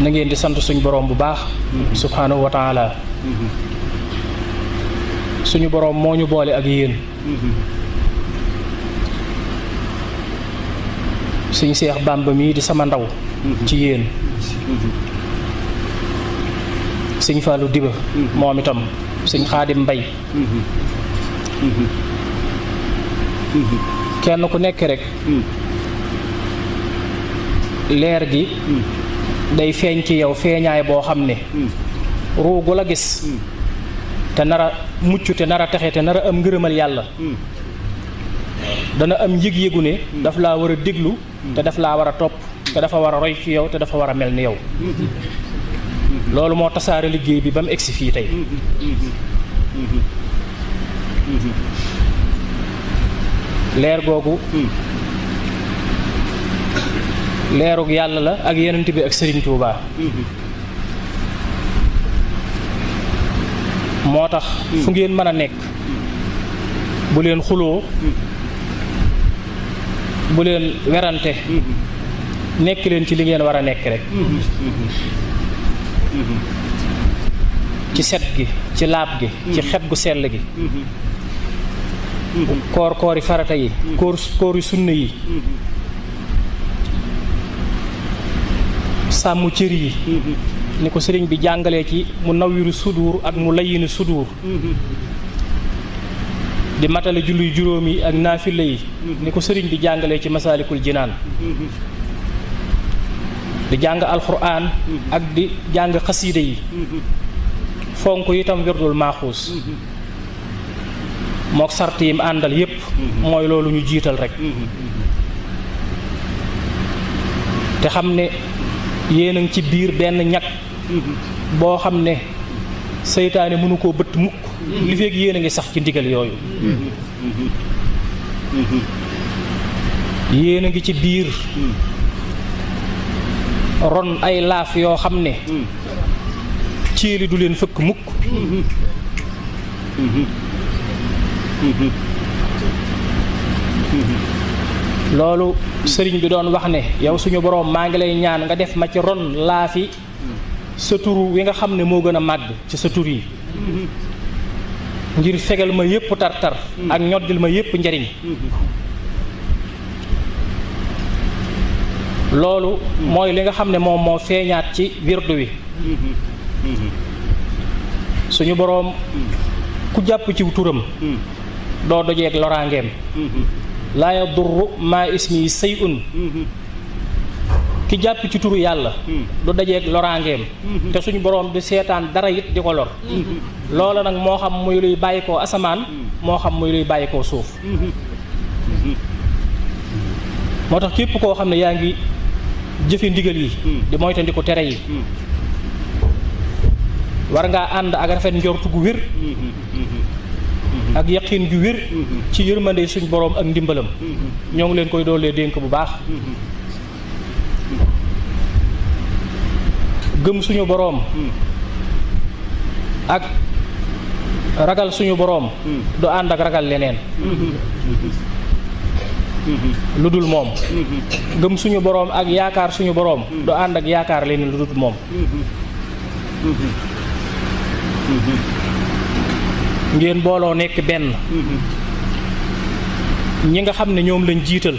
na ngeen di sant suñu borom bu baax subhanahu wa taala suñu borom moo ñu boole ak yéen suñu Seex Bàmba mii di sama ndaw ci yéen suñ Fallou Diba moom itam suñ Xaadim Mbay kenn ku nekk rek leer gi day feeñ ci yow feeñaay boo xam ne ruugu la gis te nar a mucc te nar a texe te nar a am ngërëmal yàlla dana am yëg-yëgu ne daf laa war a déglu te daf laa war a topp te dafa war a roy ci yow te dafa war a mel ni yow loolu moo tasaare liggéey bi ba mu egsi fii tey leer googu leerug yàlla la ak yenent bi ak Sëriñ Tuubaa moo tax fu ngeen mën a nekk bu leen xuloo bu leen werante nekk leen ci li ngeen war a nekk rek ci set gi ci laab gi ci xet gu sell gi koori farata yi koori sunna yi sàmm cër yi ni ko sëriñ bi jàngalee ci mu nawwiru suduur ak mu layyinu suduur di matale julli juróom yi ak naafila yi ni ko sëriñ bi jàngalee ci masaalikul jinaan di jàng alxuraan ak di jàng xasiida yi fonk itam werdul maaxuus mook sart yim àndal yépp mooy loolu ñu jiital rek te xam ne yéen a ngi ci biir benn ñag boo xam ne seytaane mënu koo bëtt mukk li fekk yéen a ngi sax ci ndigal yooyu yéen a ngi ci biir ron ay laaf yoo xam ne cieli du leen fëkk mukk loolu sëriñ bi doon wax ne yow suñu boroom maa ngi lay ñaan nga def ma ci ron laafi sa tur wi nga xam ne moo gën a màgg ci sa tur yi ngir fegal ma yépp tar-tar ak ñoddil ma yépp njariñ loolu mooy li nga xam ne moom moo feeñaat ci wirdu wi suñu boroom ku jàpp ci turam doo dojeeg loraangeem laa yadurru maa ismi say'un ki jàpp ci turu yàlla du dajeeg loraangeem te suñu boroom di seetaan dara it di ko lor loola nag moo xam muy luy bàyyi koo asamaan moo xam muy luy bàyyi koo suuf moo tax képp koo xam ne yaa ngi jëfe ndigal yi di moytandiku tere yi war ngaa ànd ak rafet njortu gu wér ak yaqin ju wér ci yërmande suñ boroom ak ndimbalam ñoo ngi leen koy doolee dénk bu baax gëm suñu boroom ak ragal suñu boroom du ànd ak ragal leneen lu dul moom gëm suñu boroom ak yaakaar suñu boroom du ànd ak yaakaar leneen lu dul moom ngeen booloo nekk benn ñi nga xam ne ñoom lañ jiital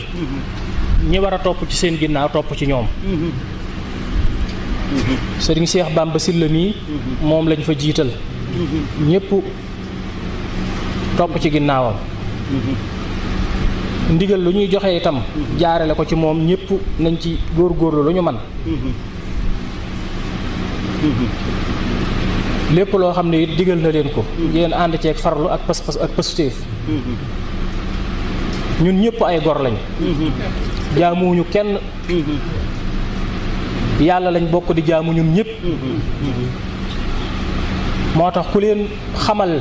ñi war a topp ci seen ginnaaw topp ci ñoom sëriñ Seex Bàmba Sylla mii moom lañ fa jiital ñépp topp ci ginnaawam ndigal lu ñuy joxe itam jaarale ko ci moom ñépp nañ ci góorgóorlu lu ñu man lépp loo xam ne it digal na leen ko ngeen ànd ceeg farlu ak pas-pas ak pastéef ñun ñëpp ay gor lañ jaamuwuñu kenn yàlla lañ bokk di jaamu ñun ñëpp moo tax ku leen xamal